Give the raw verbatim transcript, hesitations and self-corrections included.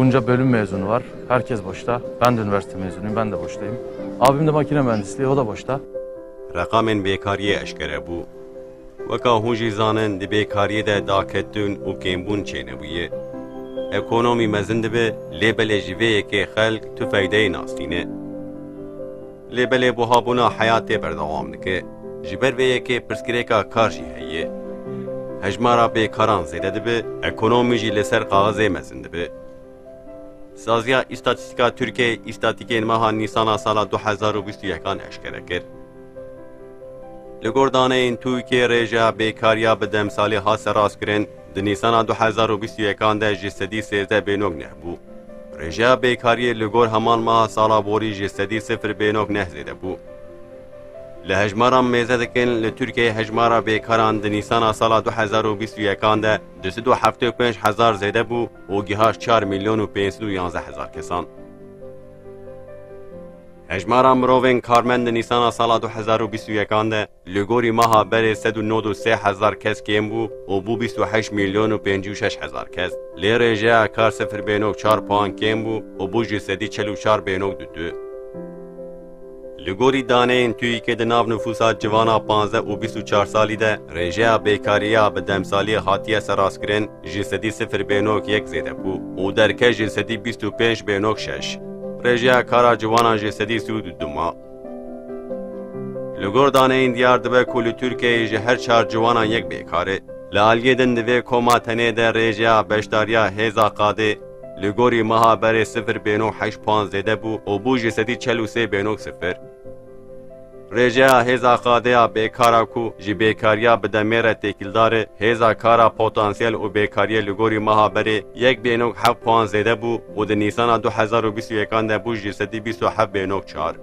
Bunca bölüm mezunu var. Herkes boşta. Ben de üniversite mezunuyum. Ben de boştayım. Abim de makine mühendisliği. O da boşta. Reqamên bêkariyê eşkere bû. Weka hûn jî zanin, di bêkariyê de daketin û kêmbûn çênebûye. Ekonomî mezin dibe, lê belê ji vê yekê xelk tu feydeyê nasîne. Lê belê buhabûna heyatê berdewam dike. Ji ber vê yekê pirsgirêka kar jî heye. Hejmara bêkaran zêde dibe, ekonomî jî li ser kaxizê mezin dibe. Saziya Îstatîstîka Tirkiyeyê îstatîkên meha Nîsana sala du hezar û bîst û yekan eşkere kir. Li gor daneyên TÜİKê rêjeya bêkariya bi demsalî hat serastkirin, di Nîsana du hezar û bîst û yekan de ji sedî sêzdeh bênok neh bû. Rêjeya bêkariyê li gor heman meha sala borî ji sedî sifir bênok neh zêde bû. Li hejmaran mêze dikin, li Tirkiyeyê hejmara bêkaran di Nîsana sala du hezar û bîst û yekan de du sed û heftê û pênc hezar zêde bû û gihaşt çar milyon û pênc sed û yanzdeh hezar kesan. Hejmara mirovên karmend di Nîsana sala du hezar û bîst û yekan de li gorî meha berê sed û nod û sê hezar kes kêm bû û bû bîst û heşt milyon û pêncî û şeş hezar kes. Lê rêjeya kar sifir bênok çar puan kêm bû û bû ji sedî çel û çar bênok dudu. Li gorî daneyên TÜİKê di nav nifûsa civana panzdeh û bîst û çar salî de rêjeya bêkariya bi demsalî hatiye serastkirin ji sedî sifir bênok yek zêde bû û derke ji sedî bîst û pênc bênok şeş. Rêjeya kara ciwanan ji sedî sî û du ma. Li gor daneyên diyar dibe ku li Tirkiyeyê ji her çar ciwanan yek bêkar e. Li aliyê din di vê koma tenê de rêjeya beşdariya hêza qadê li gorî meha berê sifir bênok heşt puan zêde bû û bû ji sedî çel û sê bênok sifir. Rêjeya hêza qadeya bêkara ku ji bêkariya bi demê re têkildar e, hêza kara potansiyel û bêkariyê li gorî meha berê yek bênok heft puan zêde bû û di Nîsana du hezar û bîst û yekan de bû ji sedî bîst û heft bênok çar.